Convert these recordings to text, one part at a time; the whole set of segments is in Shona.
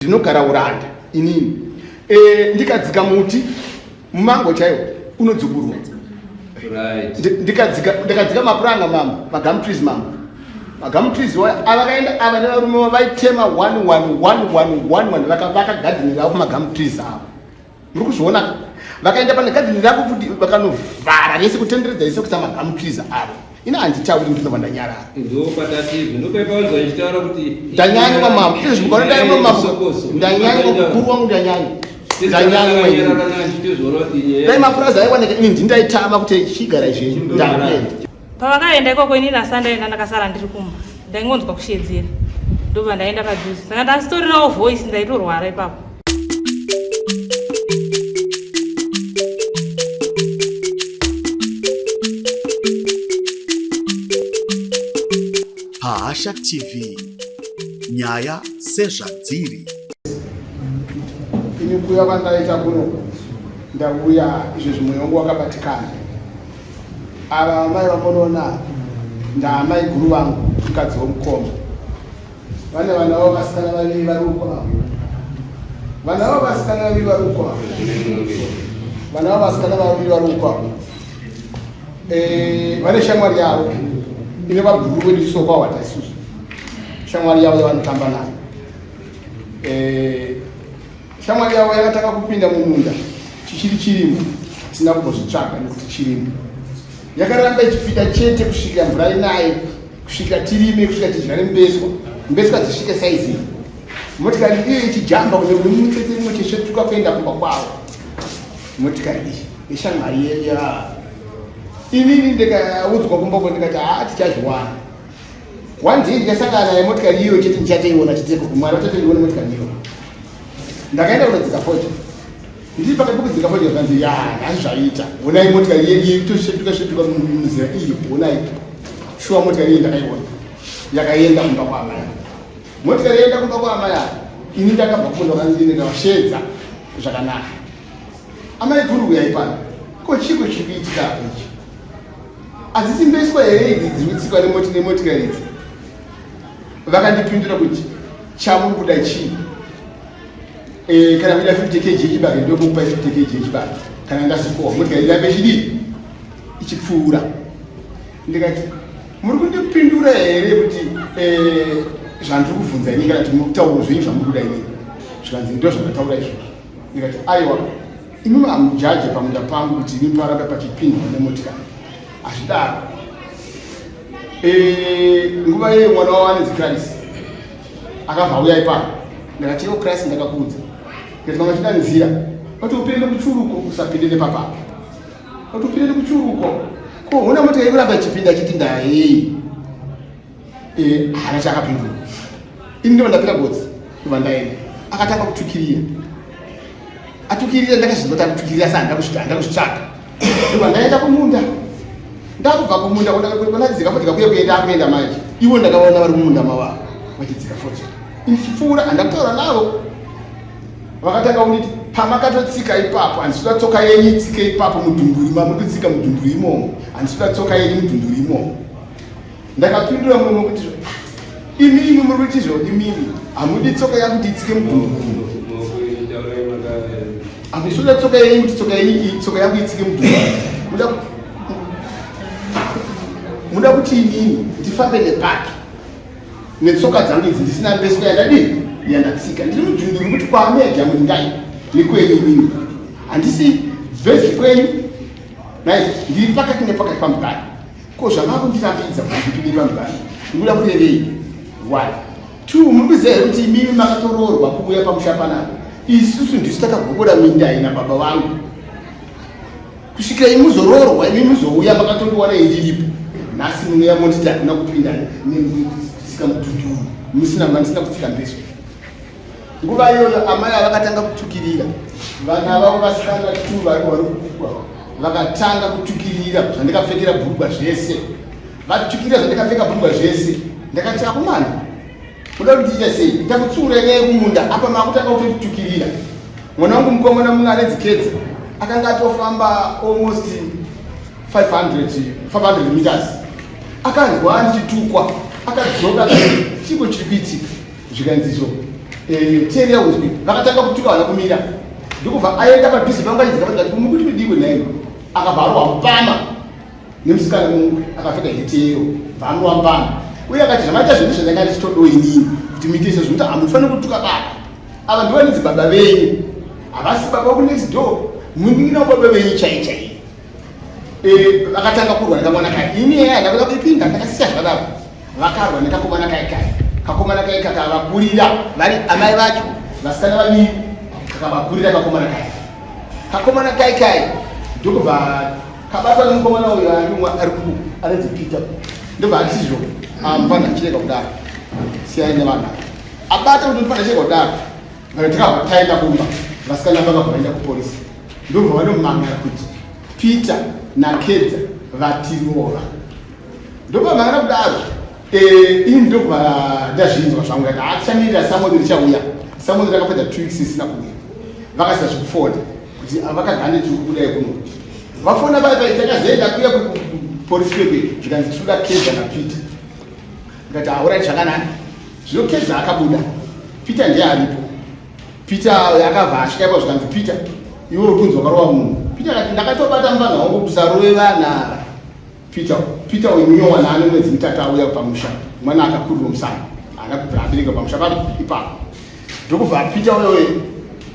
Ndinogara uranda inini e, ndikadzika muti mumango chaiwo unodzuburwa right. Ndikadzika ndikadzika mapuranga mama magum trees mama magum trees avakaenda ava nevarume vaitema 1 1 1 1 1 1 vakavaka gadheni ravo magum trees avo muri kuzviona vakaenda pane gadheni ravo futi vakanovhara rese kutenderedza ise kuisa magum trees avo ini handitauri ndinobva ndanyarara ndanyanywa mambo izvi mukaona ndaimwe mambo ndanyanywa mukuru wangu ndanyanywa ndanyanywa dai mapurazi aiwaneka ini ndindaitama kuti chigara izvi ndakuenda pavakaenda ikoko ini nasandaenda ndakasara ndiri kumba ndaingonzwa kushedzera ndobva ndaenda padhuze saka ndasitorinawo voice ndaitorwara ipapo Pahasha TV nyaya sezvadziri. Ini kuuya kwandaita kuno ndauya izvezvi mwoyo wangu wakabatikana. Ava amai vamunoona ndaamai guru vangu mukadzi womukoma. Vane vana vavo vasikana vaviri vari uko avo. Vana vavo vasikana vaviri vari uko avo. Vana vavo vasikana vaviri vari uko avo. Eh, vane shamwari yavo ine vabhuru wedu isu kwawata isusu. Shamwari yavo yavanotamba nayo. Eh, Shamwari yavo yakatanga kupinda mumunda chichiri chirimo, tisina kumbozvitsvaga nekuti chirimo. Yakaramba ichipinda chete kusvikira mvura inaye, kusvikira tirime, kusvikira tidyare mbeswa, mbeswa dzisvike saizi iyi. Motikari iyo ichijamba kune mutsetse rimwe chesvetuka kuenda kumba kwavo. Motikari iyi neshamwari yedu ya inini ndikaudzwa kumboko ndikati haa tichazviwana. One day ndikasangana naye motikari iyo chete ndichatoiona chete kumwana chete ndione motikari iyo. Ndakaenda kunodzika fodya. Ndiri pakati pekudzika fodya zvanzi ya nhasi zvaita. Honai motikari iyo iyo itosvetuka svetuka munzira iyo honai. Shuwa motikari iyo ndakaiona. Yakaenda kumba kwaamai. Motikari yaenda kumba kwaamai ini ndakabva kumunda kwanzi ndikavashedza zvakanaka. Amai guru uyai pano. Ko chiko chiri kuitika apa ichi? Hadzisi mbeswa here idzi dziri kutsikwa nemoti nemotikari idzi? Vakandipindura kuti chamuri kuda chii? E, kana kuida 50 kg yechibage ndokupa 50 kg yechibage kana ndasikowa motikari irambe chidii ichipfuura. Ndikati muri kundipindura here kuti eh, zvandiri kubvunza ini kana kuti muri kutaura zvenyu zvamuri kuda inini? Zvikanzi ndozvandataura izvozvo. Ndikati aiwa Imimi hamujaje pamunda pangu kuti imi paramba pachipindwa nemotikari hazvidaro. E, nguva iyoyo mwana wavo anonzi Christ akabva auya ipapo ndakati iwo Christ ndakakuudza ndikati mama chida nzira kuti upinde kuchuruko usapinde nepapapa kuti upinde nekuchuruko ko hona motikari ikuramba ichipinda achiti ndayei Eh, haana chaakapindura ini ndova ndapira gotsi ndobva ndaenda akatanga kutukirira atukirira ndakazviziva kuti akutukirira asi handida kuzvitsvaga ndobva ndaenda kumunda ndakubva kumunda kondadzika fodya kuye kuenda akuenda manje ivo ndakavaona vari mumunda mavo vachidzika fodya ndichipfuura handida kutaura navo vakatanga kunditi pamakatotsika ipapo handisi kuda tsoka yenyu itsike ipapo mudhunduri mamukutsika mudhunduri imomo handisi kuda tsoka yenyu mudhunduri imomo Ndakapindura muromo kuti imi imi muri kuti izvo imimi hamudi tsoka yangu kuti itsike mudhumbu. Hamusuda tsoka yenyu kuti tsoka yenyu tsoka yangu itsike mudhumbu. Muda muda kuti inini ndifambe nepapi netsoka dzangu idzi ndisina mbeswa yandadii yandatsika ndiri mudhunduru kuti kwameja muringai nekwenyu imimi handisi vhezi kwenyu nai ndiri pakati nepakati pamugari Ko zvamakundirambidza kuti ndipinde vanhu vanhu ndikuda kurevei? One. Two, muri kuziva here kuti imimi makatoroorwa kuuya pamusha panapa? Isusu ndisu takagobora minda iyi nababa vangu. Kusvikira imi muzoroorwa imi muzouya makatondiwana iyi ndiripo. Nhasi munouya monditi hakuna kupinda nekutsika mudhudhuru musina mandisina kutsika mbeso. Nguva iyoyo amai avakatanga kutukirira vana vavo vasikana tu vari vari kukukwa vakatanga kutukirira zvandikapfekera bhurugwa zvese vatukirira zvandikapfeka bhurugwa zvese ndakati akomana muda kuti tiita sei ndakutsiura nyaya yekumunda apa makutanga kutotitukirira mwana wangu mukomana mumwe ane dzikedza akanga atofamba almost 500 500 meters akanzwa ndichitukwa akadzoka chiko chiri kuitika zvikanzi izvo Eh, teerera unzwi vakatanga kutuka vana kumira ndokubva aenda padhuze pangu achidzika patikati mukuti kudiko nhai akabva arohwa mpama nemusikana mumwe akapfeka hetero bva anorwa mpama uye akati zvamaita zvinhu zvandanga ndichitodo inini kuti muite izvo zvinokuti hamufaniri kutuka baba ava ndovanidzi baba venyu havasi baba vokunext door munin'ina wababa venyu chai chai Eh, vakatanga kurwa nekamwana kai ini yaya ndakuda kuipinda ndakasiya zvakadaro vakarwa nekakomana kai kai kakomana kai kakavakurira vari amai vacho vasikana vaviri kakavakurira kakomana kai kakomana kai kai ndokubva kabatwa nemukomana uyo ariumwe ari ku anonzi peter ndobva atizvo ah, mufana achirega kudaro siyai nevanhu abata kuti mufana achirega kudaro Tikabva taenda kumba, vasikana vakabva vaenda kupolisi ndobva vanomangara kuti Peter naKedza vatirova. Ndobva mangara kudaro eh, ini ndobva ndazvinzwa zvangu ndati hatichamirira samoni richauya. Samoni rakapedza two weeks isina kuuya. Vakasira zvekufona kuti vakagane tiri kudai kuno. Vafona paya paya takazoenda kuya kupolisi kwekwe zvikanzi tinoda Kedza naPeter. Ndikati haurai zvakanaka. Zvino Kedza akabuda. Peter ndiye aripo. Peter akabva asvika ipapo zvikanzi Peter iwe uri kunzi wakarova munhu. Peter akati ndakatobata mupfanha wangu kuti usarove vana ava. Peter Peter uyu munyowana ane mwedzi mitatu auya pamusha. Mwana akakurirwa musana. Haana kubvira abereka pamusha papi ipapo. Ndokubva Peter uyoyo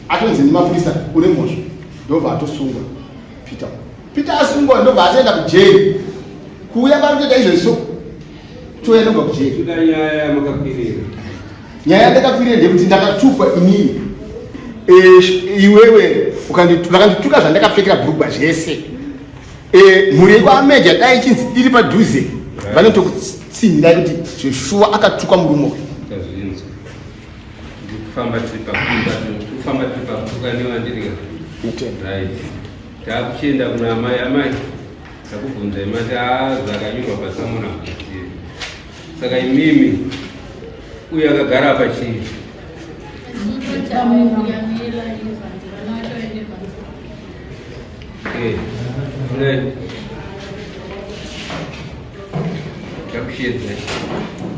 atonzi nemapurisa une mhosva. Ndobva atosungwa Peter. Peter asungwa ndobva atoenda kujeri. Kuuya kwari kutoita izvozvo Toya ndobva kujeri. Toda nyaya yamakakwirira. Nyaya yandakakwirira ndeyekuti ndakatukwa inini. Eh, iwewe vakandituka zvandakapfekera bhurugwa zvese. Eh, mhuri yekwameja dai ichinzi iri padhuze vanotokutsinhirai kuti zveshuwa akatuka murume uyu. Tazvinzwa. Ndikufamba tiri pakutuka, kufamba tiri pakutuka nevandirika. Right. Takuchienda kuna amai amai. Takubvunzai mati haa zvakanyorwa pasamona muzivi. Saka imimi uyu akagara apa chii? Eh, kudai. Takushedzai.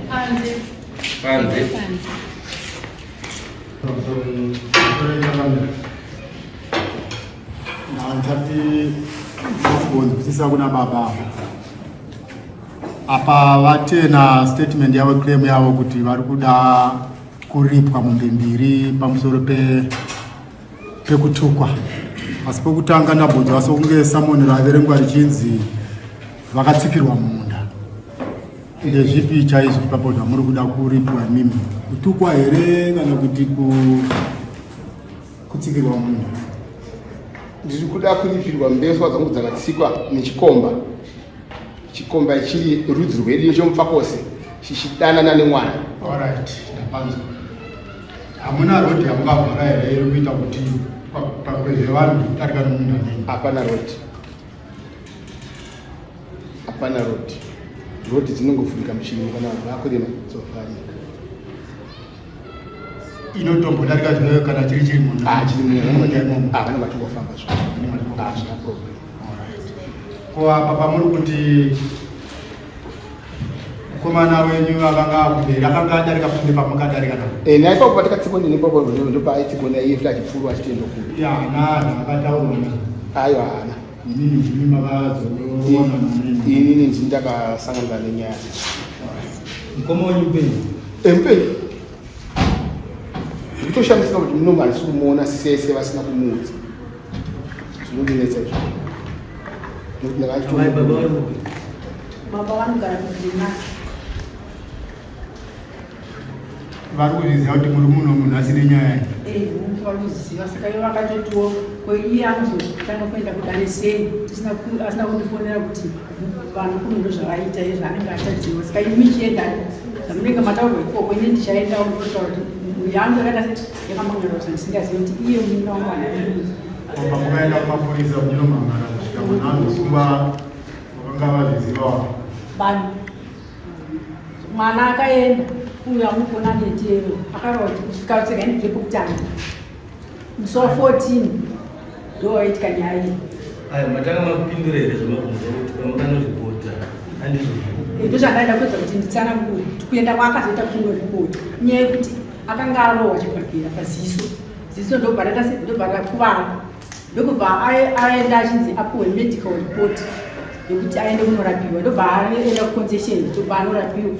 Panze. Panze. Panze. Ndati ndinonzwisisa kuna baba apa vatena statement yavo claim yavo kuti vari kuda kuripwa mombe mbiri pamusoro pe pekutukwa asi pokutanga ndambonzwa sokunge samoni raverengwa richinzi vakatsikirwa munda ndezvipi chaizvo ipapo zvamuri kuda kuripwa imimi kutukwa here kana kuti ku kutsikirwa munhu ndiri kuda kuripirwa mbeswa dzangu dzakatsikwa nechikomba chikomba chiri rudzi rwedu chomupfakose chichidanana nemwana alright ndapanzwa hamuna rodi yamungavhara here iri kuita kuti pakwezve vanhu kudarika nomunda menyu hapana rodi hapana rodi rodi dzinongovhurika muchirimo kana vanhu vakurima dzovharika inotombodarika zvino kana chiri chiri munhu ah, chiri munhu ah, vanenge vachingofamba zvavo ah, hazvina problem ko apa pamuri kuti mukomana wenyu akanga akumberi akanga adarika futi pamakadarika na eh naye papo patakatsikwa nini papo ndopaaitsikwa naiye futi achipfuura achitoenda kupi ya haana akataurwa na aiwa haana inini ndimi makazoona inini ndini ndakasangana nenyaya mukoma wenyu mupenyu Mupenyu. Ndikutoshamisika kuti muno handisi kumuona sese vasina kumuudza. Zvinondinetsa izvo. Nekuti ndakachito- Amai baba vari kupi? Baba vanogara kuGreen vari kuzviziva kuti muri muno munhu asine nyaya iyi Eh, vari kuziva saka ivo vakatotiwo ko iye anozotanga kuenda kudare sei tisina ku- asina kundifonera kuti vanhu kuno ndozvavaita izvo anenge achadziwa saka imi chienda zvamunenge mataurwa ikoko ini ndichaendawo ndotaura kuti yangu yakaita se yakamangarausa ndisingazivi kuti iye munin'ina wangu anaa Kwamba mukaenda kumapurisa muchinomangara kusvika munhu anozosungwa vakanga vazvizivawo vanhu mwana akaenda uyo amukona netero akarohwa kusvika ndibve pekutanga musi wa 14 ndowaitika nyaya iyi Ayo matanga mapindura here zvamabvunza kuti pamakanozvipota handizvo ndozvandaida kuedza kuti nditsanangure kuti kuenda kwaakazoita kunoripota nyaya yekuti Akanga arohwa chibhakera paziso, ziso ndobva raita se ndobva rakuvara, ndokubva aenda achinzi apuwe medical report yekuti aende kunorapiwa. Ndobva aenda kuconcession, ndobva anorapiwa,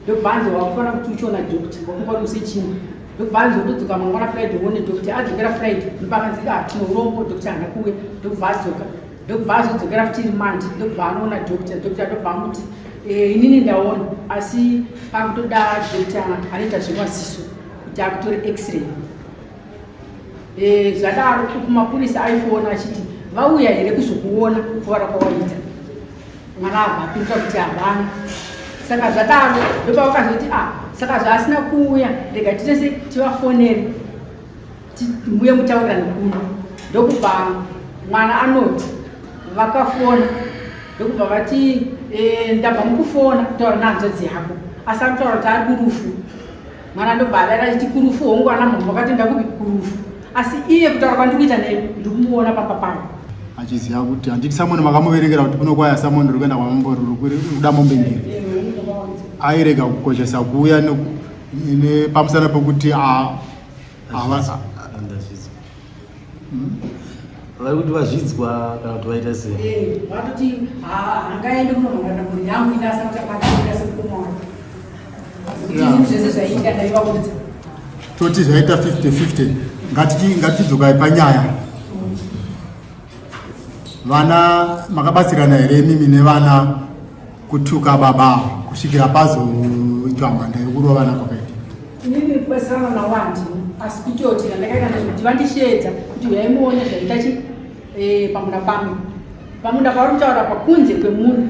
ndobva anzi wakufanira kuti uchiona doctor, wakunga kuti usechimwe. Ndobva anzi wotodzoka mangwana Friday uone doctor. Adzokera Friday, ndobva akanzi ah, tine urombo, doctor haana kuuya. Ndobva adzoka, ndokubva azodzokera futi iri Monday, ndokubva anoona doctor. Doctor ndobva amuti inini ndaona, asi pakutoda doctor anoita zvemaziso kuti akutore x-ray. Zvadaro kumapurisa aifona achiti vauya here kuzokuona kukuvara kwawaita. Mwana abva apindura kuti havana. Saka zvadaro ndopavakazoti ah, saka zvaasina kuuya, rega titese tivafonere muye mutaurirane kuno. Ndokubva mwana anoti vakafona, ndokubva vati ndabva mukufona kutaura nehanzvadzi yako, asi ari kutaura kuti ari kurufu. Mwana ndobva adaira achiti kurufu hongu, ana mhamha vakatoenda kupi kurufu, asi iye kutaura kwandiri kuita nemi ndiri kumuona pamba pangu. Achiziva kuti handiti samoni makamuverengera kuti kuno kwaya samoni riri kuenda kwamambo riri kuda mombe mbiri, airega kukoshesa kuuya pamusana pekuti ava vari kuti vazvidzwa kana kuti vaita sei? Vatoti hangaende kunomhangana mhuri yangu inasa kuti apanaita semukoma wake, kuti zvese zvaiitika ndaivaudza. Toti zvaita 50-50. Ngatidzokai panyaya. Vana makabatsirana here imimi nevana kutuka baba ava kusvikira pazoitwa mhanda yekurovana kwakaita? Inini kubatsirana navo handini, asi kutoti zvandakaita ndezvekuti vandisheedza kuti uyai muone zvaita chi pamunda pangu. Pamunda pavari kutaura pakunze kwemunda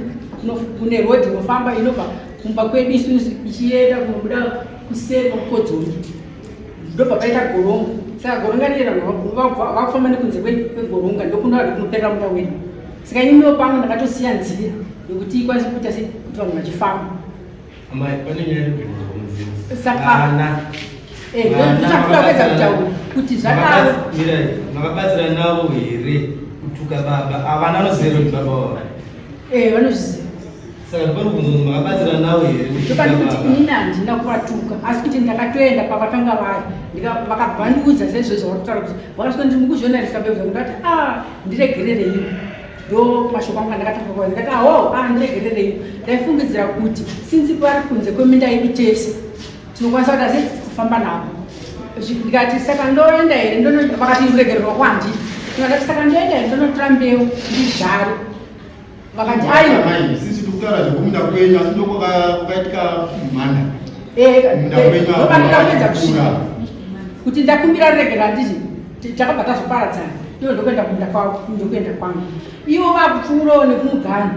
kune rodhi inofamba inobva kumba kwedu isusu ichienda kunobuda kuseri kwakukodzoni, ndobva paita goronga. Saka goronga riye vakufamba nekunze kwegoronga, ndokunoa kunoperera munda wedu. Saka ininiwo pangu ndakatosiya nzira yekuti ikwanise kuita se kuti vanhu vachifamba. Amai, pane nyaya yekubvunzwa mudzimu. Saka Vana. Ndochakuda kuedza kutaura kuti zvadaro. Mirai, makabatsira navo here kutuka baba? Avana vanoziva kuti baba wavo? Vanozviziva. Saka panobvunzwa kuti makabatsira navo here kutuka Chokwadi kuti baba? Inini handina kuvatuka, asi kuti ndakatoenda pavakanga vari, vakabva vandiudza saizvozvo vari kutaura kuti vakasvika ndiri mukuzvionarisa bebza. Ndikati a ndiregerereiwo, ndo mashoko angu andakatanga kuva. Ndikati aho, a ndiregerereiwo, ndaifungidzira kuti since vari kunze kweminda yedu tese tinokwanisa kuita sei kufamba navo. Ndikati saka ndoenda here ndono? Vakati ruregererwa kwandiri. Ndikati saka ndoenda here ndonotora mbeu ndizvare? Vakati aiwa. Mai, sisi tikutaura zvekumunda kwenyu, asi ndokwakaitika mhanda. Munda kwenyu. Ndopandakapedza kusvika kuti ndakumbira ruregero, handiti takabva tazoparadzana, ivo ndokuenda kumunda kwavo, ndokuenda kwangu. Ivo vakupfuurawo nekumuganhu.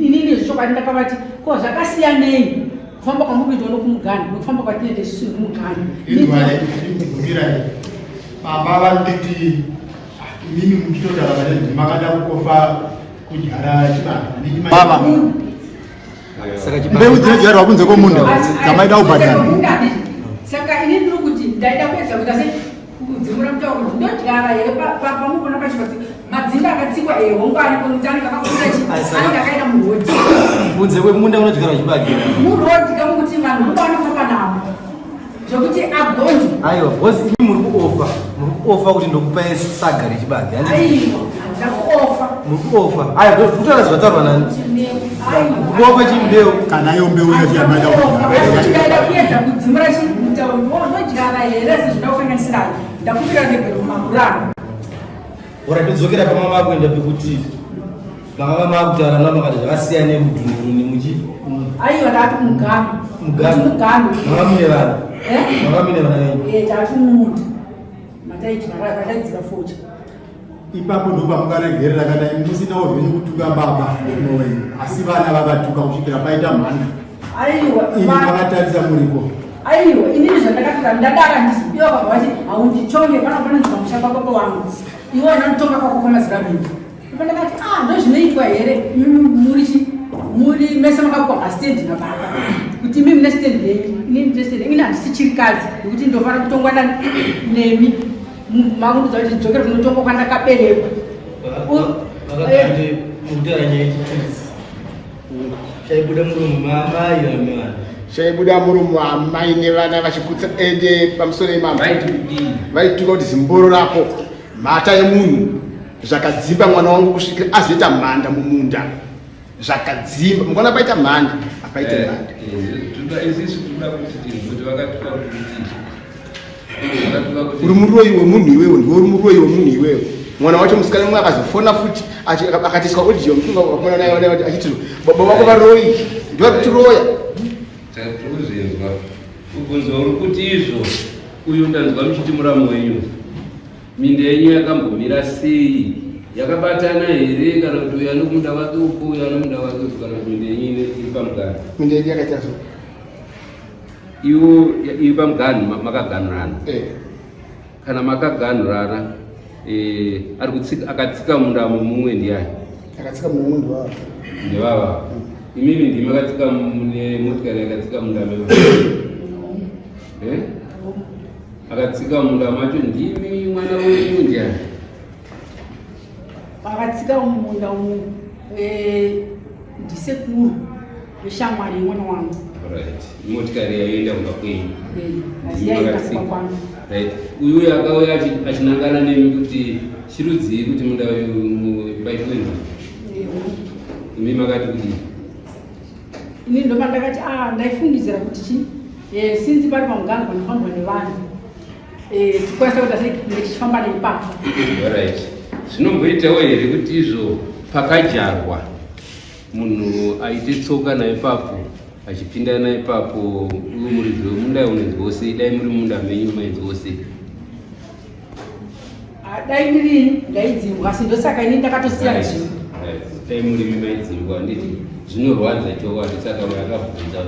Inini zvechokwadi ndakavati ko zvakasiyanei kufamba kwamuri kuitawo nokumuganhu nokufamba kwatinoita isusu nekumuganhu? Inzwai, ndikumirai. Baba vari kuti imimi muchitotaura pane makada kukofa kudyara chibage. Baba, mbeu dzinodyarwa kunze kwomunda dzamaida kubhadhara. Saka ini ndiri kuti ndaida kuedza kuita sei kudzimura mutauro kuti ndodyara here pamukona pacho madzinga akatsikwa ehongo ariko, nokuti anenge akakura chi anenge akaenda murodhi. Kunze kwemunda unodyarwa chibage? Murodhi kamukuti vanhu ndopavanofamba navo zvokuti agonzo. Aiwa, because imi muri kuofa, muri kuofa kuti ndokupai saga rechibage, handiti? Aiwa, handina kuofa. Muri kuofa. Aiwa, kutaura zvataurwa nani? Kuofa chimbeu. Kana iyo mbeu yacho yamaida Asi kudyara. ndaida kuedza kudzimura chi mutauro kuti oh, ndodyara here sezvo ndakukanganisirayo, ndakumbira regero kumamurano. Ora todzokera pamama kuenda pekuti makanga makutaura navo makati zvakasiyana nemudhunduru muchi Aiwa, ndati mugano. Mugano. Kuti mugano. Manga mune vana? Eh? Manga mune vana venyu? Tati mumunda mataidyara, mataidzira fodya. Ipapo ndopamukaregerera kana imi musinawo zvenyu kutuka baba murume wenyu, asi vana vakatuka kusvikira paita mhanda. Aiwa. Imi makatarisa muripo. Aiwa, inini zvandakatora ndadara ndisi ivo vakabva vati haunditonge pana panonzi pamusha pababa wangu, iwe unonditonga kwako kwamazuva mingi. Ipo ndakati ah, ndozvinoitwa here? Imi muri chi muri mese makapuwa mastendi nababa kuti imi mune stendi yenyu, inini ndine stendi, ini handisi chirikadzi nekuti ndofanira kutongwa nemi makundudza kuti ndidzokere kunotongwa kwandakaberekwa. Vakati mukutaura nyaya yechitutsi chaibuda muromo maamai namai. Chaibuda muromo amai nevana vachikutsa ende pamusoro imambo. Vaituka kuti zimboro rako mhata yemunhu zvakadzimba mwana wangu kusvikira azoita mhanda mumunda zvakadzimba mukaona paita mhanda apaite eh, mhanda eh, uri muroyi wemunhu iwewe ndiwe uri muroyi wemunhu iwewe mwana wacho musikana mumwe akazofona futi akatiswa audio achiti baba vako varoyi ndivari kutiroya Tiri kubvunzwa uri kuti izvo uyu ndanzwa muchiti muramu wenyu minda yenyu yakambomira sei yakabatana here kana kuti uyu ano munda wake uko uyu ano munda wake uko kana kuti minda yenyu iri pamuganhu minda yenyu yakaita so iwo iri pamuganhu makaganhurana eh. Kana makaganhurana eh, ari kutsika akatsika munda mumwe ndiani? Akatsika munda mumwe ndivava. Ndivava. Imimi ndimi akatsika mune motikari yakatsika munda mema. Eh? Akatsika munda macho ndimi mwana wenyu ndiani? Akatsika munda umu eh, ndisekuru veshamwari yemwana wangu. Right. Motikari yaienda kumba kwenyu. Eh, asi yaienda kumba kwangu. Right. Uyu uyu akauya achinangana nemi kuti chirudzii kuti munda uyu paitwe nzii. Eh, Imi makati kudii? Ini ndoba ndakati ah ndaifungidzira kuti chi eh, since pari pamugango panofambwa nevanhu eh, tikwanisa kuita sei kunge tichifamba neipapo. Alright. Zvinomboitawo here kuti izvo pakadyarwa munhu aite tsoka naipapo achipinda naipapo uyo muridzi wemunda unonzwawo sei dai muri munda menyu mainzwawo sei ah, dai ndiri ndaidzingwa asi ndosaka ini ndakatosiya zvinhu dai murimi maidzingwa nditi zvinorwadza chokwadi saka uyo akabvunza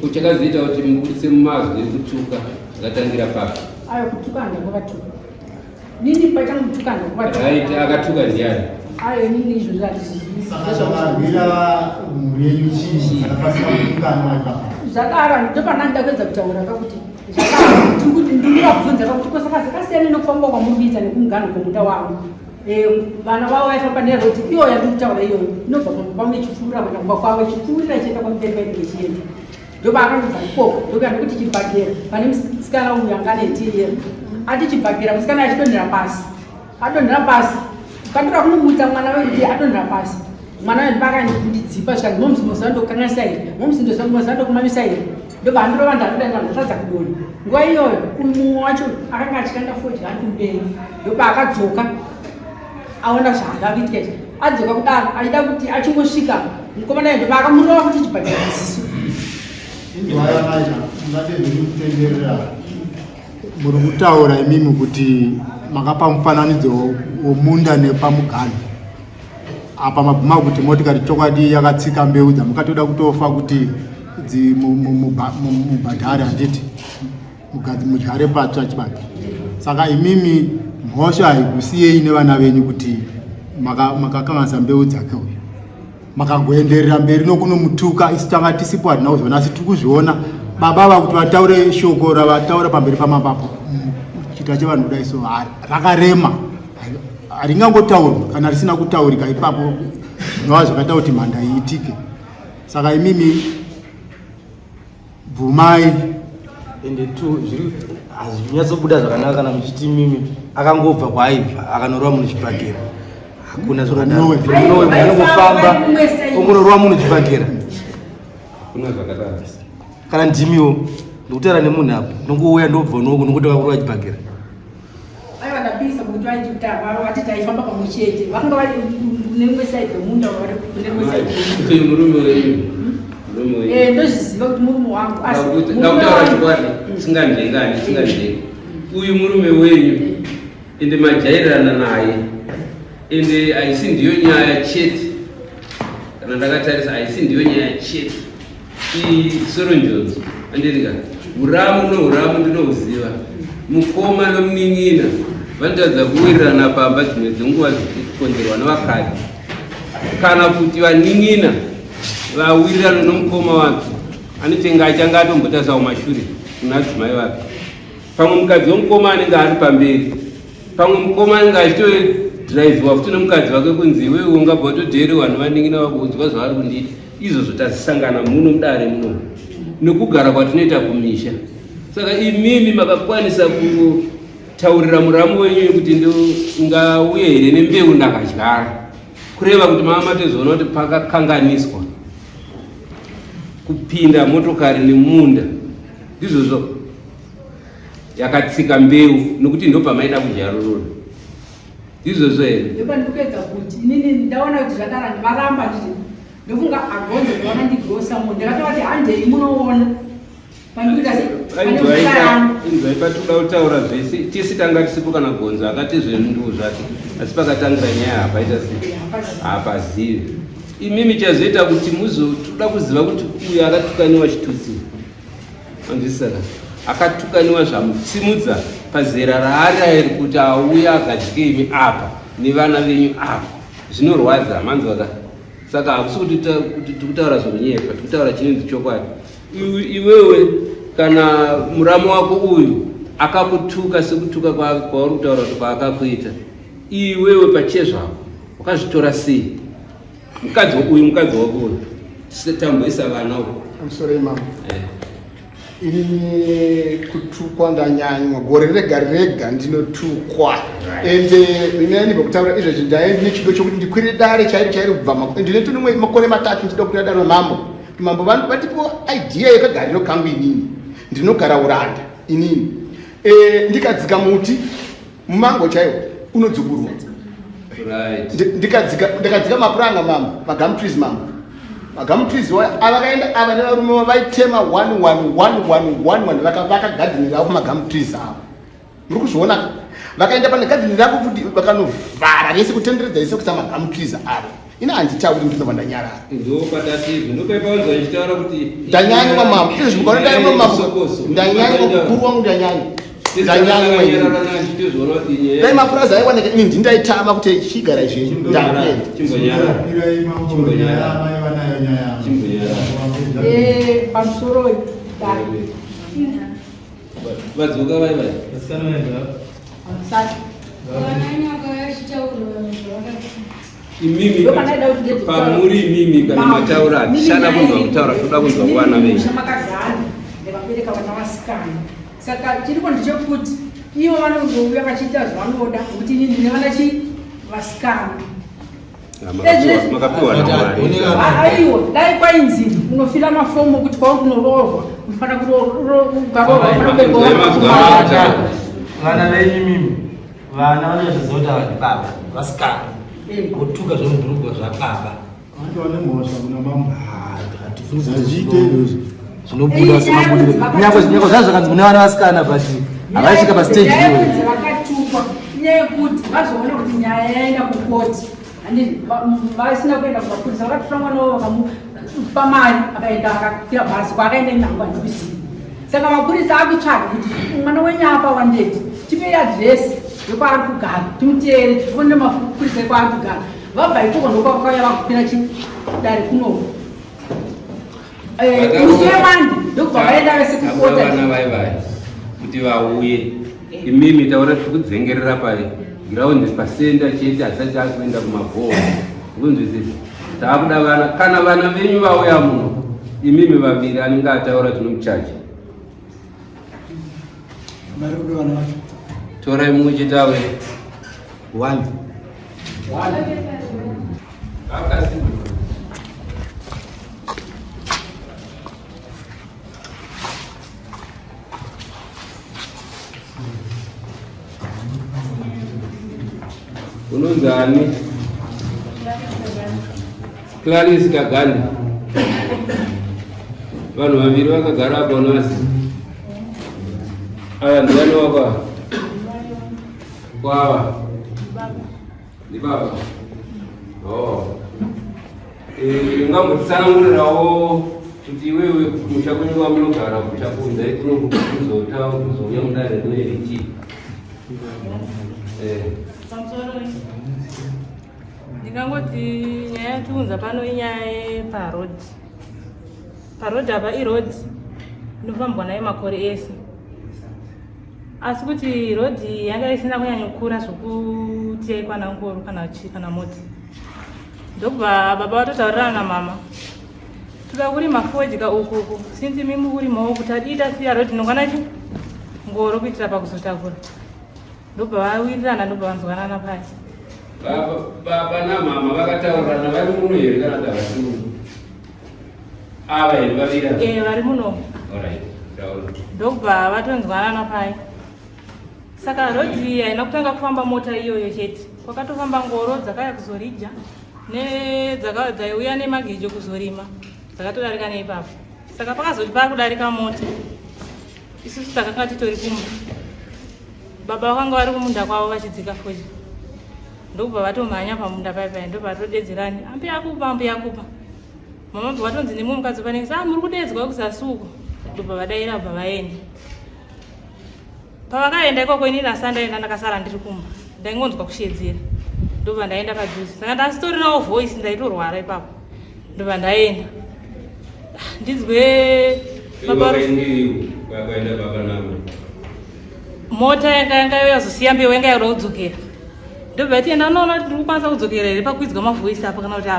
ko chakazoita kuti mubudise mumazwi ekutuka zvakatangira papi ayo kutuka handakavatuka Nini paita mutukana Right, akatuka ndiani? Ayo nini izvo zvatizvizivi. Saka zvavarwira mhuri yenyu chii? Saka pasina kutukana ipapo. Zvadaro ndopandanga kuedza kutaura kakuti zvadaro tiri kuti ndiri kuvabvunza kakuti ko saka zvakasiyana nekufamba kwamuri kuita nekumugano kwemunda wavo. Eh, vana vavo vaifamba neroti iyo yandiri kutaura iyoyo inobva pamba pamwe ichipfuurira kuenda kumba kwavo ichipfuurira ichienda kwamuteri painenge ichienda. Ndopaakandobva ikoko ndokuya ndokuti chibhagera pane musikana uyu anga ane tiyero ati chibhagera musikana achidonhera pasi adonhera pasi pandira kunomutsa mwana wekuti adonhera pasi mwana uyu ndopaakandidzipa zvikanzi momusi moziva ndokukanganisa here momusi moziva ndokumamisa here ndobva andorova ndakuda ndatadza kudonha nguva iyoyo uyu mumwe wacho akanga achikanda fodya ari kumberi ndopaakadzoka aona zvaanga kuitika izvi adzoka kudaro achida kuti achingosvika mukomana uyu ndopaakamurova kuti chibhadhara maziso Muri kutaura imimi kuti makapa mufananidzo womunda nepamuganhu apa mabvuma kuti motikari chokwadi yakatsika mbeu dzamukatoda kutofa kuti mubhadhare handiti mudyare patsva chibage saka imimi mhosva haikusiyei nevana venyu kuti makakanganisa mbeu dzake uyu makagoenderera mberi nokunomutuka isu tanga tisipo hatina kuzviona asi tiri kuzviona baba ava kuti vataure shoko ravataura pamberi pamapapo chita chevanhu kudai so rakarema haringangotaurwa kana risina kutaurika ipapo zvinova zvakaita kuti mhanda iitike saka imimi bvumai ende two zviri hazvinyatsobuda zvakanaka kana muchiti mimi akangobva kwaaibva akanorova munhu chibhakera hakuna zvakadaro munhu anongofamba ongonorova munhu chibhakera hakuna zvakadaro kana ndimiwo ndikutaura nemunhu apo ndongouya ndobva unoku nokuti vakurova chibhakera Aiwa ndapisa kuti vaiti vati taifamba pamwe chete vakanga vari kune rimwe side remunda vari kune rimwe side remunda. Murume wenyu murume wenyu Eh ndozviziva kuti murume wangu asi ndakutaura chokwadi singanzvengani singanzvengi uyu murume wenyu ende majairirana naye ende haisi ndiyo nyaya chete kana ndakatarisa haisi ndiyo nyaya chete Soronjodzo andirika uramu nouramu ndinohuziva mukoma nomunin'ina vanotadza kuwirirana pamba dzimwe dzenguva zvichikonzerwa nevakadzi kana kuti vanin'ina vawirirana nomukoma wake anotenga achange atombotasawo mashure kuna adzimai vake pamwe mukadzi womukoma anenge ari pamberi pamwe mukoma anenge achitodhiraivhiwa futi nomukadzi wake kunzi iwewe ungabva watodheererwa nevanin'ina vako kunzwa zvavari kundiita izvozvo tazisangana muno mudare muno. Nekugara kwatinoita kumisha. Saka imimi makakwanisa kutaurira muramu wenyu kuti ndingauye here nembeu ndakadyara, kureva kuti mama matozoona kuti pakakanganiswa kupinda motokari nemunda, ndizvozvo yakatsika mbeu nokuti ndopamaida kudyarurura, ndizvozvo here? Ndopandikupedza kuti inini ndaona kuti zvadara varamba nditi ndofunga agonzo ndaona ndigrosa munhu ndakatovati handei munoona Inzwai patikuda kutaura zvese tisi tanga tisipo kana gonzo akati zvenduo zvake asi pakatangira nyaya hapaita sei hapazivi imimi chazoita kuti muzotoda kuziva kuti uyo akatukaniwa chitutsi anzwisisaka akatukaniwa zvamusimudza pazera raari airi kuti auya akadye imi apa nevana venyu apa zvinorwadza manzwaka saka hakusi kuti tikutaura zvekunyepa tikutaura chinonzi chokwadi iwewe kana muramu wako uyu akakutuka sekutuka kwauri kutaura kuti kwaakakuita iwewe pachezvako wakazvitora sei mukadzi uyu mukadzi wako uyu tamboisa vana uku pamusoro imamo eh. Ini kutukwa ndanyanywa gore rega rega ndinotukwa ende ineni pakutaura izvezvi ndae ndine chido chokuti ndikwire dare chairo chairo kubva ndine tunomwe makore matatu ndichida kukwira dare mambo mambo vatipo idea yekagariro kangu inini ndinogara uranda inini e, ndikadzika muti mumango chaiwo unodzukurwa ndikadzika ndakadzika mapuranga mama magum trees mama magum trees avakaenda ava nevarume vaitema 1 1 1 1 1 1 vakavaka gadheni ravo magum trees avo muri kuzviona vakaenda pane gadheni ravo futi vakanovhara rese kutenderedza ese kuisa magum trees avo ini handitauri ndinobva ndanyarara ndanyanywa mambo izvi mukaona ndanyanywa mambo ndanyanywa mukuru wangu ndanyanywa ndanyanywa dai mapurazi aiwaneka ini ndindaitama kuti chigara izvi ndakuenda pamusoro vadzoka vai vai imimi pamuri imimi kana mataura hatichada kunzwa kutaura toda kunzwa kuvana venyu ndakabereka vana vasikana saka chiripo ndechekuti ivo vanongouya vachiita zvavanoda nekuti ini ndine vana chi vasikana aiwa dai kwainzi unofila mafomu okuti kwauri kunoroorwa unofanira kuroorwa vana venyu mimi Vana vanozviziva kuti ava ndibaba vasikana votuka zvemubhurugwa zvababa. Vantu vane mhosva kuna mambo. Hatifunzi hazviite izvozvo. Zvinobuda semabudiro. Nyangwe nyangwe zvazvo zvakanzi mune vana vasikana but havaisvika pastage iyoyo. Vakatukwa inyaya yekuti vazoona kuti nyaya yaenda kukoti. Vasina kuenda kumapurisa vakatora mwana wavo vakamupa mari akaenda akakwira bhazi kwaakaenda inango handikuzivi. Saka mapurisa akutsvaga kuti mwana wenyu apa wandeti tipei adresi yekwaari kugara timuteere tifonere mapurisa ekwaari kugara vabva ikoko ndokwakauya vakukwira chidare kunoku eh, musi wemandi ndokubva vaenda vese kukota vana vai vai kuti vauye imimi taura tiri kudzengerera pai giraundi pasenda chete asati akuenda kumabhowa kunzwisisa taakuda vana kana vana venyu vauya muno imimi vaviri anenge ataura tinomuchaja torai mumwe chete auye one Unonzi ani? Clarice Kaganda. Vanhu vaviri vakagara apo nhasi. Ava ndiani wako ava? Kwava. Ndibaba. Oh. Eh, ungambotsanangurirawo kuti iwewe kumusha kwenyu kwamunogara kuchakunza kuno kuzouya mudare rino chii? Eh. Ndingangoti nyaya yatiunza pano inyaya yeparoad. Paroad apa iroad inofambwa nayo makore ese. Asi kuti road yanga isina kunyanyokura zvokuti yaikwana ngoro kana chii kana mota. Ndokubva baba vatotaurirana namama. Toda kurima fodya uku uku since imi mukurimawo kuti adii tasiya road inongwana chi ngoro kuitira pakuzotakura. Ndobva vawirirana ndobva vanzwanana paya. Baba, baba namama vakataurirana vari muno here kana kuti havasi muno? Ava here vaviri ava? Eh, vari muno. Alright, taura. Ndobva vatonzwanana paya. Saka road iyi haina kutanga kufamba mota iyoyo chete. Kwakatofamba ngoro dzakaya kuzorija nedzaka dzaiuya nemagejo kuzorima dzakatodarika neipapo. Saka pakazoti pakudarika mota isusu takanga titori kumba. Baba vakanga vari kumunda kwavo vachidzika fodya. Ndokubva vatomhanya pamunda paya paya ndobva vatodedzerani ambuya akupa ambuya akupa. Mama bva vatonzi nemumwe mukadzi panenge ah muri kudedzwa kuzasi uko. Ndobva vadaira bva vaenda. Pavakaenda ikoko ini nasa ndaenda ndakasara ndiri kumba. Ndaingonzwa kushedzera. Ndobva ndaenda padhuze. Saka ndasitorinawo voice ndaitorwara ipapo. Ndobva ndaenda. Ah, ndinzwe baba vakaenda baba navo. Mota yanga yanga yazosiya mbeu yanga yakuda kudzokera. Ndobva yati enda unoona kuti ndiri kukwanisa kudzokera here pakwidzwa mavoice apa kana kuti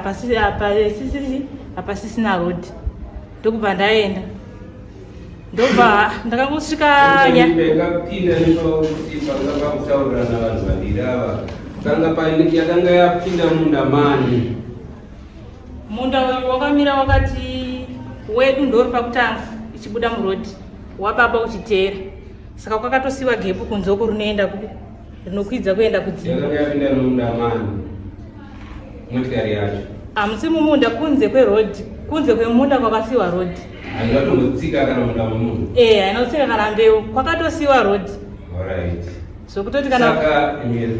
hapasisina road. Ndokubva ndaenda. Ndobva ndakangosvika yakapinda nepakuti panga pakutaurirana vanhu vaviri ava kanga paine yakanga yapinda munda mani. Munda uyu wakamira wakati wedu ndori pakutanga ichibuda muroad wababa uchiteera saka kwakatosiwa gepu kunze uko rinoenda kupi rinokwidza kuenda kudzimba. Yakanga yapinda nomunda mani motikari yacho. Hamusi mumunda kunze kweroad kunze kwemunda kwakasiwa road. Haina kutombotsika kana munda memunhu. Eh, haina kutsika kana mbeu kwakatosiwa road. Alright. Zvokutoti kana Saka mira.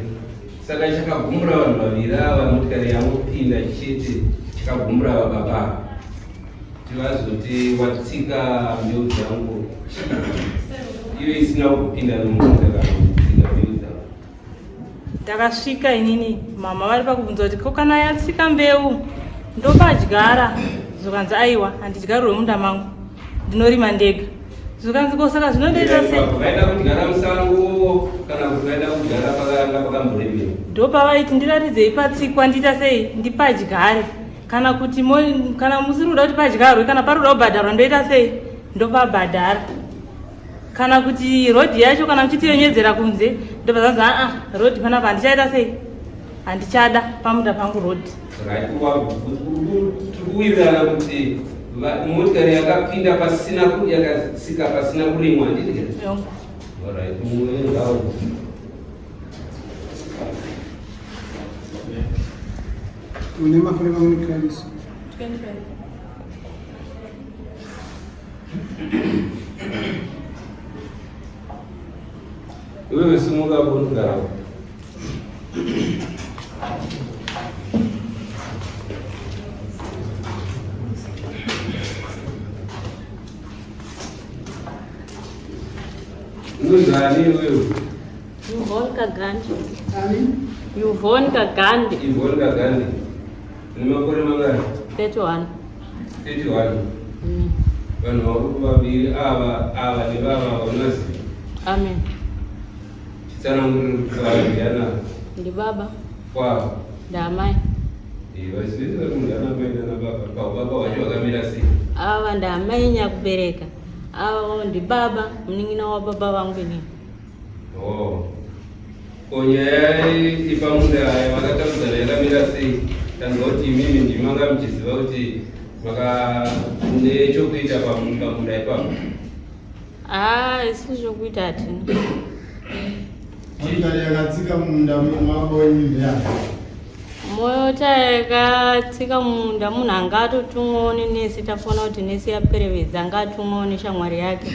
Saka chakagumbura vanhu vaviri ava motikari yangopinda chete chakagumbura vababa. Tivazoti watsika mbeu dzangu. Iyo isina kupinda nomunda kana kutsika mbeu dzangu. Ndakasvika inini mama vari pakubvunza kuti ko kana yatsika mbeu ndopadyara zvikanzi aiwa handidyari rwemunda mangu ndinorima ndega zvikanzi ko saka zvinondoita sei Vaida kudyara musango kana kuti vaida kudyara pakanga pakamboremerwa. Ndopavaiti ndiratidzei patsikwa ndiita sei ndipadyare kana kuti kana musiri kuda kuti padyarwe kana pari kuda kubhadharwa ndoita sei ndopabhadhara kana kuti road yacho kana muchitiyenyedzera kunze ndobva zvanzi aa road panapa handichaita sei handichada pamunda pangu road. Right, tikuwirirana kuti motikari yakapinda pasina yakatsika pasina kurimwa handiti? Alright, mumwe ngawo. Une makore mangani Clarisse? 25. Iwewe simuka unogara. Unozani iwewe? Yvonne Kagandi. Ani? Yvonne Kagandi. Yvonne Kagandi. Une makore mangani? 31. 31. Vanhu vakuru vaviri ava ava nevava vaunoziva. Amen. Chitsanangurira kuti ava ndiana Ndibaba. Kwavo. Ndaamai. Eh, vazivi vari munhu ana mai nana baba. Pababa wacho vakamira sei? Ava ndaamai nyakubereka. Ava ndibaba munin'ina wababa vangu inini. Oh. Ko nyaya ipamunda yavakatambudzana yakamira sei? Tanzwa kuti imimi ndimi manga muchiziva kuti maka mune chokuita pamunda ipapo. Ah, isu chokuita hatina. Motikari yakatsika mumunda mako ndeyani? Mota yakatsika mumunda munhu anga atotumwawo nenesi tafona kuti nesi yaperevedza anga atumwawo neshamwari yake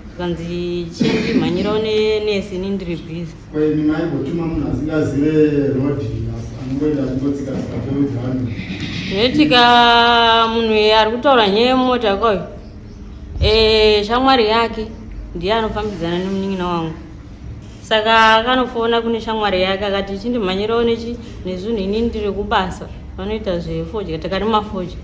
zvikanzi chindimhanyirawo nenesi ini ndiri busy. Ko imi maigotuma munhu asingazive road anongoenda achingotsika tsika mbeu dzevanhu? Zvinoitika munhu uyu ari kutaura nyaya yemota koyo eh, shamwari yake ndiye anofambidzana nemunin'ina wangu saka akanofona kune shamwari yake akati chindimhanyirawo nechi nezvinhu ini ndiri kubasa vanoita zvefodya takarima fodya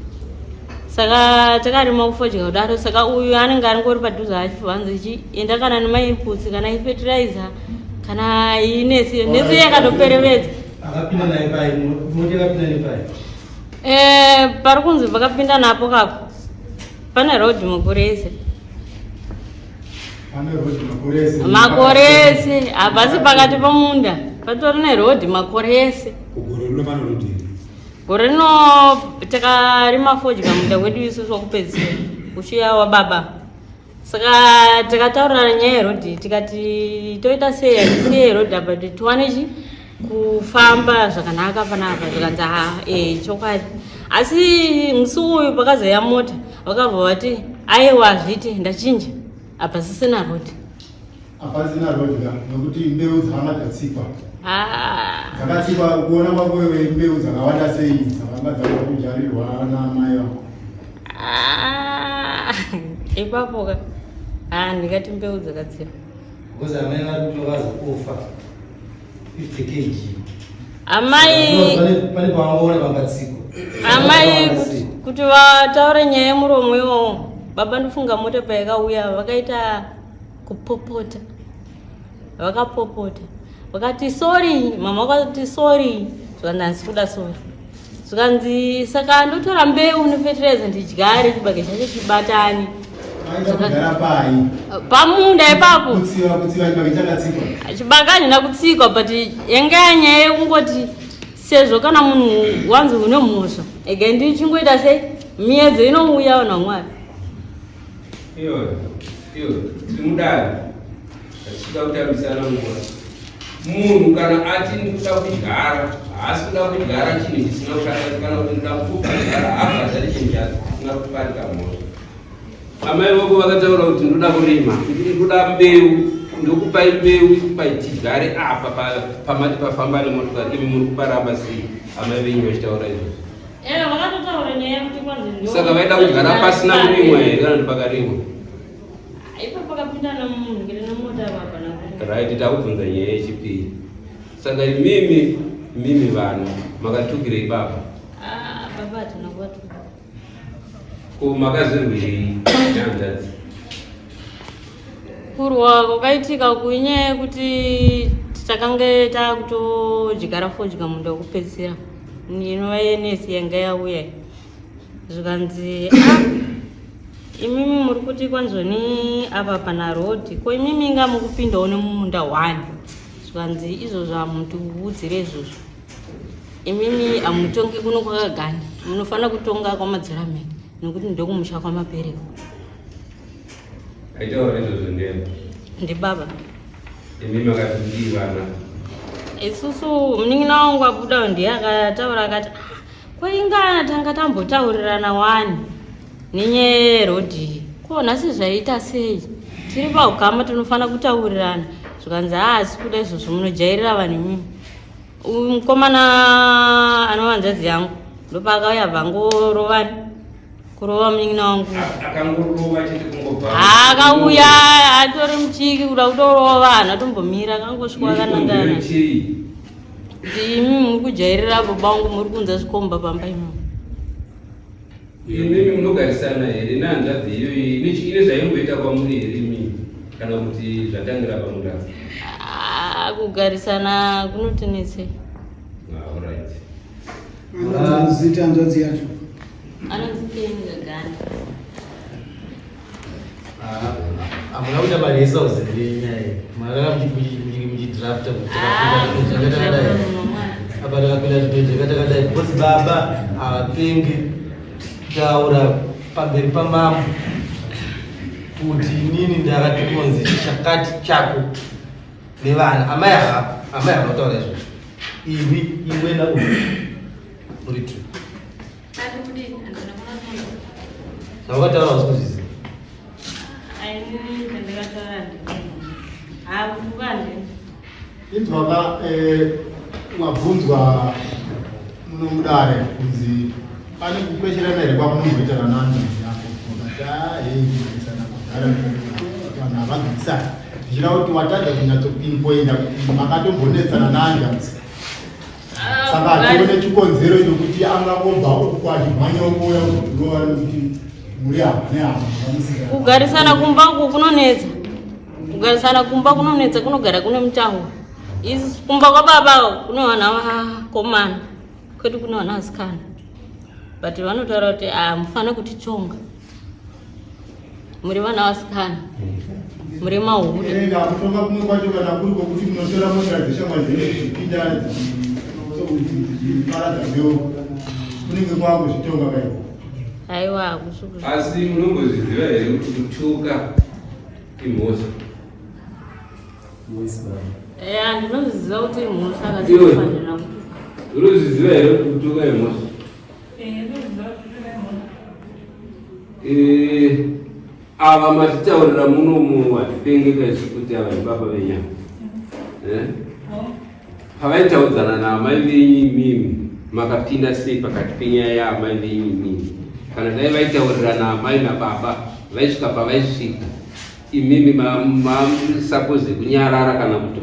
saka takarima kufodya kudaro saka uyu anenge aringori padhuze achibvanzi chi enda kana nemainputs kana ifetirizer kana inesi nesi yakatoperevedza akapinda naye pai moti akapinda nepai Eh, pari kunzi pakapinda napo kapo. Pane road makore ese. Pane road makore ese. Makore ese hapasi pakati pemunda. Patori neroad makore ese. Gore rino pane road here? Gore rino takarima fodya munda wedu isusu wakupedzisira uchiya wababa. Saka takataurirana nyaya yeroad tikati toita sei hatisiye road apa kuti tiwane chi kufamba zvakanaka panapa zvikanzi ha e chokwadi asi musi uyu pakazouya mota vakabva vati aiwa hazviiti ndachinja hapasisina road Hapasina road ka nokuti mbeu dzakanga dzatsikwa. Ah. Dzakatsikwa kuona kwako iwe mbeu dzakawanda sei dzakanga dzava kujarirwa naamai vako. Ah, ipapo ka ah, ndingati mbeu dzakadzira Because amai vari kuti vakazokufa 50 kg. Amai pane pavangoona pangatsikwa. Amai kuti vataure nyaya yemuromo iwowo baba ndofunga mota payakauya vakaita kupopota vakapopota vakati sorry mama vakati sorry zvikanzi handisi kuda sorry zvikanzi saka ndotora mbeu nefetiraiza ndidyare chibage chacho chibatane pamunda ipapo chibage handina kutsikwa but yanga yanyaya yekungoti sezvo kana munhu wanzi une mhosva ega ndichingoita sei miedzo inouya vanhu vamwari Iyo, iyo, tiri mudare. Hatisi kutambisana nguva. Munhu kana ati ndikuda kudyara, haasi kuda kudyara chinhu chisina kushanda kana kuti ndikuda kudyara haabhadhari chinhu chasina kuparika mhosva. Amai vako vakataura kuti ndoda kurima, ndoda mbeu, ndokupai mbeu ikupai tidyare apa pamati pafamba nemotokari, imi muri kuparamba sei amai venyu vachitaura izvozvo? Eh, vakatotaura nyaya yekuti kwanzi ndo Saka vaida kudyara pasina kurimwa here kana kuti pakarimwa? Ipo pakapinda nomunhu ngere nemota apa na. Right, takubvunza nyaya yechipiri. Saka imimi imimi vanhu makatukirei baba? Ah, baba hatina kuvatuka. Ko makazirwirei nehanzvadzi? Kurwa kwakaitika kuinyaya yekuti takange takutodyara fodya munda wekupedzisira. Inova yenesi yanga yauya zvikanzi ah, imimi muri kuti kwanzoni apa pana road ko imimi inga mukupindawo nemumunda one zvikanzi izvozvo hamutiudzire izvozvo imimi hamutongi kuno kwakaganda munofanira kutonga kwamadziramene nekuti ndokumusha kwamapereko Aitaura izvozvo ndiyani? Ndibaba. Imi makati kudii vana? Isusu munin'ina wangu abuda ndiye akataura akati ah, ko inga tanga tambotaurirana wani nenyaya yerodhi ko nhasi zvaita sei tiri paukama tinofanira kutaurirana zvikanzi haasi kuda izvozvo munojairira vanhu imimi uyu mukomana anova hanzvadzi yangu ndopaakauya vangorovani kurova munin'ina wangu akangorova chete kungobva akauya atori muchiki kuda kutorova vanhu atombomira akangosvika akanangana kuti imi muri kujairira baba wangu muri kunza zvikomba pamba imomo Imimi munogarisana here nehanzvadzi iyoyi ine zvaimboita kwamuri here imimi kana kuti zvatangira pamunda? Ah, kugarisana kunotinetsei. Ah, alright. Anonzi zita hanzvadzi yacho. Anonzi Kenny Gaganda. Hamuna kuita maresa uzere nyaya iyi. Makanga muchidrafta kuti takapinda takadai. Apa takapinda chidhojeka takadai because baba havapengi kutaura pamberi pamambo kuti inini ndakati kunzi chakati chako nevana amai havapo amai havana kutaura izvozvo iwi iwe nauyu muri two Zvawakataura hausi kuzviziva. Inzwaka eh, wabvunzwa muno mudare kunzi pane kukwesherana here kwamunomboita vanahanzvadzi yako wakati ah, hei kugarisana kudhara vanhu havagarisani zvichida kuti watadza kunyatsopinpoinda kuti makatombonetsana nahanzvadzi saka hatione chikonzero chokuti angangobva uku kwachimhanya ongouya kuzorova nekuti muri hama nehama vanosikana. Kugarisana kumba uku kunonetsa. Kugarisana kumba kunonetsa kunogara kune mutauro. Isi kumba kwababa kune vana vakomana kwedu kune vana vasikana. But vanotaura kuti hamufane kutitonga. Muri vana vasikana. Muri mahure. Erenga kutonga kumwe kwacho kana kuri kwokuti munotora mota dzeshamwari dzenyu dzichipinda dzichiparadza mbeu kunenge kwakuzvitonga kai. Aiwa hakusi kuzvi. Asi munombozviziva here kuti kutuka imhosva? Eya ndinozviziva kuti imhosva kasi kufanira kutuka. Unozviziva here kuti kutuka imhosva? Eh, ava matitaurira munomu hatipengeka isu kuti ava ndibaba venyama eh? pavaitaudzana naamai venyu imimi makapinda sei pakati penyaya yaamai venyu imimi kana dai vaitaurirana amai nababa vaisvika pavaisvika Imimi masapoze kunyarara kana kuti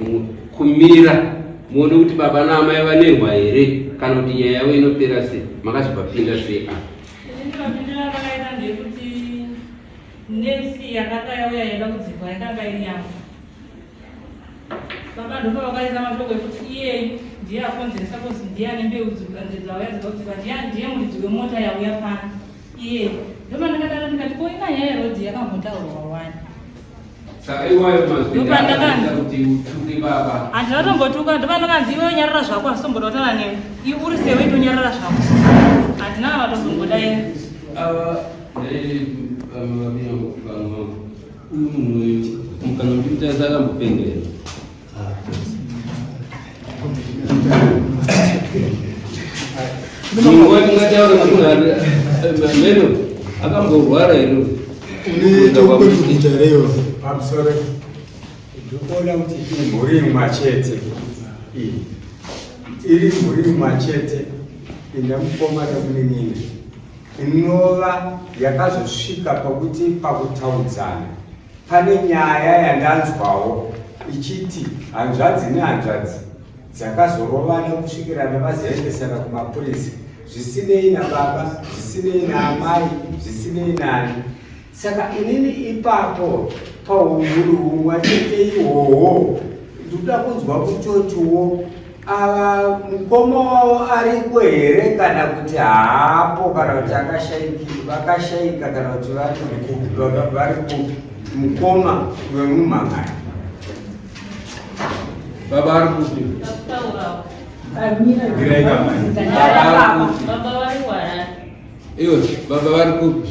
kumira muone kuti baba naamai vanerwa here kana kuti nyaya yavo inopera sei makazvipapinda sei a nesi yakanga yauya yaida kudzipwa yakanga iri yangu baba ndopa vakaisa mashoko ekuti iyeyu ndiye akonzeresa kozi ndiye ane mbeu dzauya dzikakudzipwa ndiye muridzi wemota yauya pano Iye ndopandakadaro ndikati ko ina nyaya yerodhi yakambotaurwa wani. Saka iwayo mazwi kuti utuke baba. Handina tombotuka ndopandakanzi iwe nyarara zvako asi tomboda kutaura newe. Iwe uri sewe itonyarara zvako. Handina kana kutozombodaira. Ava dai vamwe vamwe uyu munhu uyu mukana muchimutarisa akambopengera. Munguva tingataura kuti meno akamborwara here? Une chokuita here iwe? Pamusoro ndikuona kuti imhuri imwe chete iyi iri mhuri imwe chete ine mukoma nemunin'ina inova yakazosvika pakuti pakutaudzana Pane nyaya yandanzwawo ichiti hanzvadzi nehanzvadzi dzakazorovana kusvikirana vazoendesana kumapurisa zvisinei nababa zvisinei naamai zvisinei nani saka inini ipapo pahumhuri humwa chete ihwohwo ndikuda kunzwa kutotiwo ava mukoma wavo ariko here kana kuti haapo kana kuti vakashaika kana kuti vari kupi mukoma wemumhangari baba ari kupi iwe baba vari kupi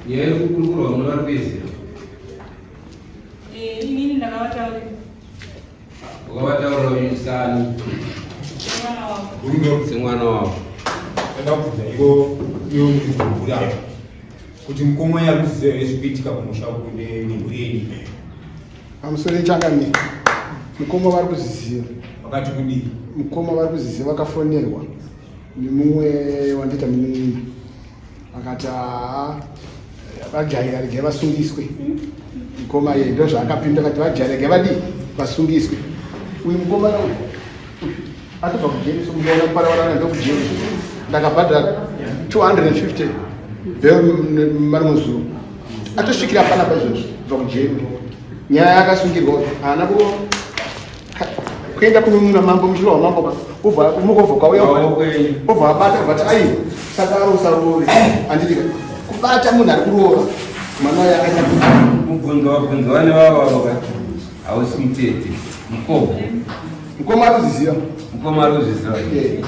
nyaya iri kukurukurwa muno vari kuiziva eh, inini ndakavataurira Wakavataurira uyu sani? Semwana wavo. Ndakubvunza iko iyo mhuri apo kuti mukoma yakuziva here zvikuitika kumusha uku nemhuri yenyu. Pamusoro changamire mukoma vari kuzviziva. Vakati kudii? Mukoma vari kuzviziva vakafonerwa nemumwe wandiita munin'ina. Akati haa vajaira regai vasungiswe mukoma iye ndo zvaakapinda akati vajaira regai vadii vasungiswe uyu mukomana uyu atobva kujeri so mukaona kuparawarana ndokujeri ndakabhadhara 250 bel mari muzuru atosvikira panapa izvozvi kubva kujeri nyaya yakasungirwa haana kuenda kununura mambo muchiro wamambo ka ubva umukovha kwauya ubva abata ubva ati ai sadaro usaroore handiti ka kubata munhu ari kuroora mwana uyo akaita mubvunzo wabvunzwa nevavo avo ka hausi mutete mukoma mukoma ari kuzviziva mukoma ari kuzviziva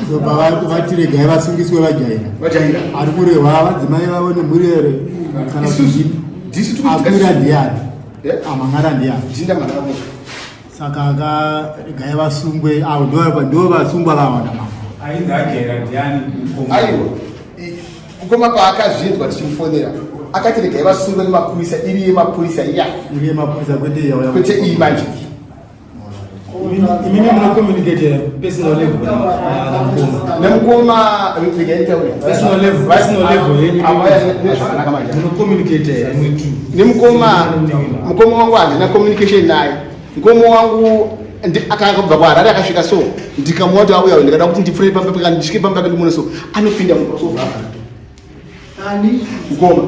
ndobva vati regai vasungiswe vajaira vajaira ari kurehwa vadzimai vavo nemhuri here kana kuti akwira ndiyani amang'ara ndiyani saka akaregai vasungwe avo ndo vasungwa vawanda mambo ainzi ajaira ndiani aiwa mukoma paakazvinzwa tichimufonera akati regai vasungwe nemapurisa iri yemapurisa iya iri yemapurisa kwete iya kwete iyi manje imimi munocommunicate personal level nemukoma regai nditaure personal level personal level yenyu nezvakanaka manje munocommunicate nemukoma mukoma wangu handina communication naye mukoma wangu akabva kuharare akasvika so ndikamuwa kuti auya ndikada kuti ndipfure pamba pake ndisvike pamba pake ndimuone so anopinda musofa ani mukoma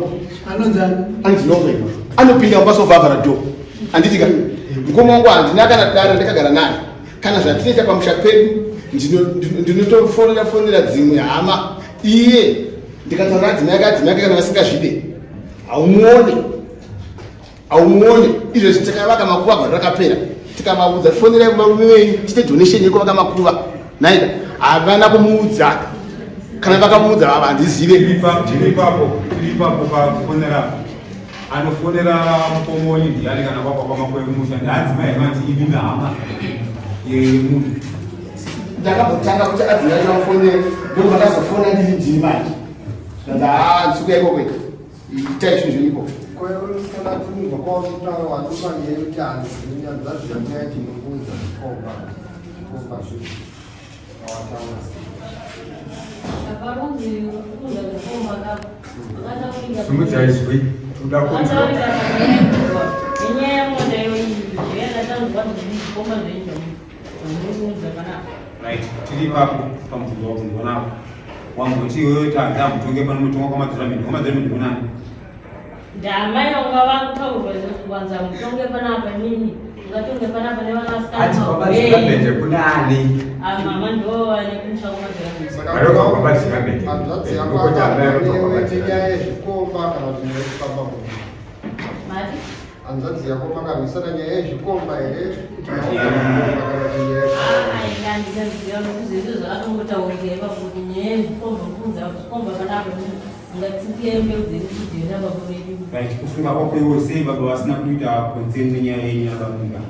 anonzi nongwe anopinda mumba sofa avhara do handitika mukoma wangu handina kana dare ndakagara naye kana zvatinoita pamusha pedu ndinotofonera fonera dzimwe hama iye ndikataura adzimai ake adzimai ake kana vasingazvide Haumuone, haumuone. Izvezvi takavaka makuva gore rakapera, tikamaudza fonerai varume venyu tiite donation yekuvaka makuva. Naida havana kumuudza, kana vakamuudza vava handizive. Tiri ipapo, tiri ipapo pakufonera anofonera mukomonyi ndiani kana kwakwa kwamakore kumusha ndanzi mai vanti imi hama yemunhu. Ndakambotanga kuti adzimai vamufonere, ndobva ndazofona ndiri ndini manje, zvanzi haa ndisukuya ikoko, itai zvinhu zvenyu ikoko. Simudza izwi, toda kunzwa. Right, tiri ipapo pamubvunzo wabvunzwa napo. Wamboti iwewe tanzi hamutonge pano mutonga kwamadzira kwamadzira kunani? Ndamai vanga vakutaurwa kuwanza mutonge panapa nini ungatonge panapa nevana vasikana. Ati kwamadzira kunani? Ah, mama ndo vane kumusha kwamadzira. Varoka kwamadzira mende. Hanzvadzi yako Ngokuti amai vanotoka kwamadzira. nenyaya yezvikomba kana kuti nyaya yekufamba munhu? Mati? Hanzvadzi yako makarwisana nyaya yezvikomba here? Kuti makarwisana kana kuti nyaya yekufamba? Ayi, ndikaziva kuti zvese zvakatongotaurika ipapo kuti nyaya yezvikomba kunza zvikomba panapa ungatsike mbeu dzedu kudhena baba vedu. Right, kufunga kwako iwe sei baba vasina kuita concern nenyaya yenyu yabamunga?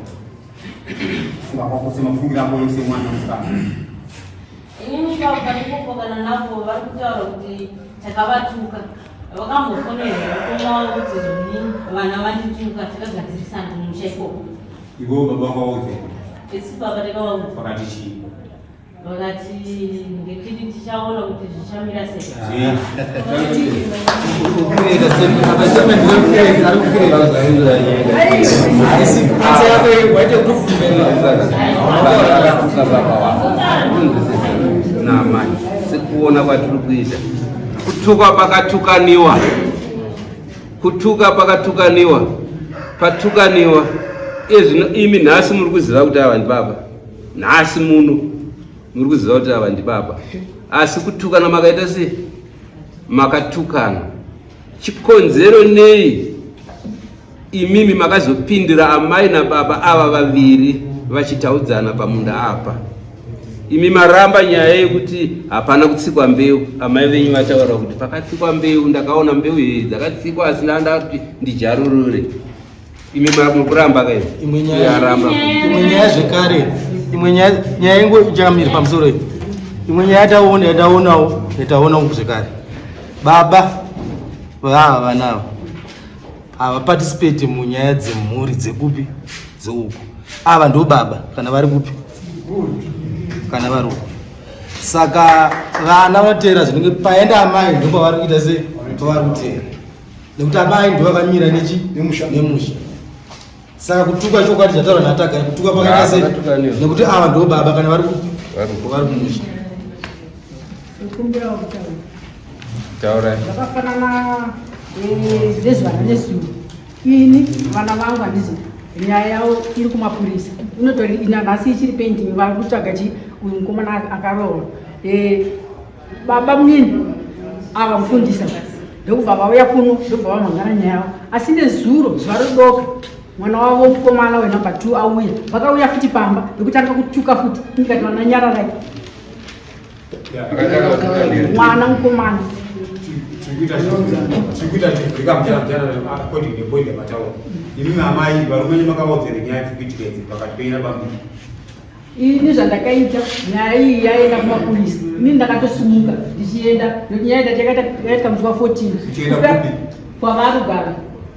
Kufunga kwako semafungiro ako iwe semwana musikana. Inini ipapo pandikopokana navo vari kutaura kuti takavatuka. Vakambofonerwa mukoma wavo kuti zvoni vana vandituka takagadzirisana kumusha ikoko. Iwewe baba vako vaudze Isu baba takavaudza. vakati chii? Vakati ngekiti tichaona kuti zvichamira sei. Namai sekuona kwatiri kuita kutuka pakatukaniwa, kutuka pakatukaniwa, patukaniwa iye zvino. Imi nhasi muri kuziva kuti ava ndibaba, nhasi muno muri kuziva kuti ava ndibaba, asi kutukana makaita sei? Makatukana chikonzero nei imimi makazopindira amai nababa ava vaviri vachitaudzana pamunda apa? Imi maramba nyaya yekuti hapana kutsikwa mbeu. Amai venyu vataura kuti pakatsikwa mbeu, ndakaona mbeu iyi dzakatsikwa, asi ndanda kuti ndijarurure. Imi muri kuramba kai? Imwe nyaya Yaramba. Imwe nyaya zvekare, imwe nyaya, nyaya ingo ichakamira pamusoro iyi. Imwe nyaya yataona, yataonawo, yataona zvekare, baba vava vanavo havaparticipate munyaya dzemhuri dzekupi dzeuku. Ava ndo baba kana vari kupi, kana vari uku. Saka vana vanoteera zvinenge paenda amai, ndopavari kuita sei, pavari kuteera, nekuti amai ndo vakamira nechi Nemusha. Nemusha. Saka kutuka, chokwadi chataura natagara, kutuka pakaita sei? Pakatukaniwa. Nekuti ava ndo baba kana vari kupi, Vari uku. vari kumusha. Ndikumbirawo kutaura. Taurai. Zvakafanana nezuva nezuro, ini vana vangu handizi nyaya yavo iri kumapurisa, inotori nhasi ichiri pending, vari kutsvaga chi uyu mukomana akarohwa. Baba munini ava mufundisa ndokubva vauya kuno, ndokubva vamhangana nyaya yavo. Asi nezuro zuva rodoka mwana wavo mukomana wenumber 2 auya, vakauya futi pamba ndokutanga kutuka futi. Ndikati vana nyararai. Mwana mukomana. Tiri kuita chibreak mchana mchana according nepoint yamataura. Imimi amai, varume nemakavaudza nyaya dziri kuitika idzi pakati penyu nabamudiki? Ini zvandakaita, nyaya iyi yaenda kumapurisa, inini ndakatosimuka ndichienda, nekuti nyaya yakaitika musi wa14. Uchienda kupi? Kwavari kugara.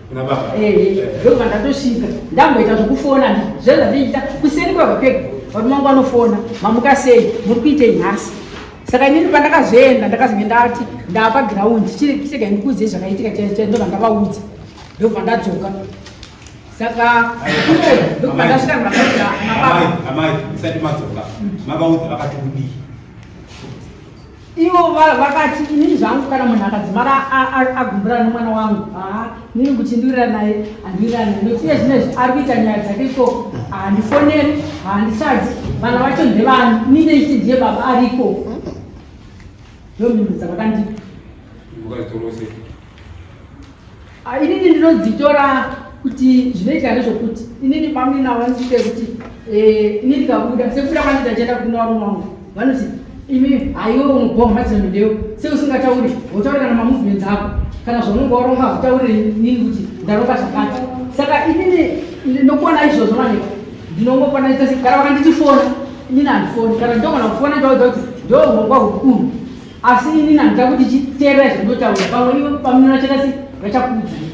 Kuna baba? Ehe, ndobva ndatosvika, ndamboita zvokufona zve zvandiita kuseni kwega kwega. Varume vangu vanofona, mamuka sei, muri kuitei nhasi? Saka inini pandakazoenda ndakazenge ndati ndapa giraundi, chirega ndikuudzei zvakaitika chaizvo chaizvo. Ndobva ndavaudza, ndobva ndadzoka. Saka ndobva ndasvika ndakaudza Amai, mababa. amai, musati madzoka, mavaudza vakati kudii? Ivo vakati inini zvangu kana munhu akadzimara agumburana nomwana wangu, haa, inini kuti ndiwirirana naye handiwirirani naye, nekuti iye zvinezvi ari kuita nyaya dzake ikoko, handifoneri, handisadzi. Vana vacho ndevani? Inini ndichiti ndiye baba ari ikoko. Ndomhinduro dzavakandipa. Mukazitorose. Ah, inini ndinodzitora kuti zvinoitika ndezvokuti inini bamnini avo vandiite kuti eh, ini ndikabuda sekubuda kwandita ndichienda kuna varume vangu vanoti imi haiwe unobhowa madzimamideo sei usingatauri wotauri kana mamovements ako kana zvaunenge waronga hautauri nini kuti ndaronga zvakati saka inini ndinokuona izvozvo maneka ndinongokwana ita kana vakanditifona inini handifoni kana ndogona kufona ndaudza kuti ndo urongwa hukuru asi inini handida kuti chiteerera zvandinotaura pamwe iwe pamunona chakasi vachakuudzai.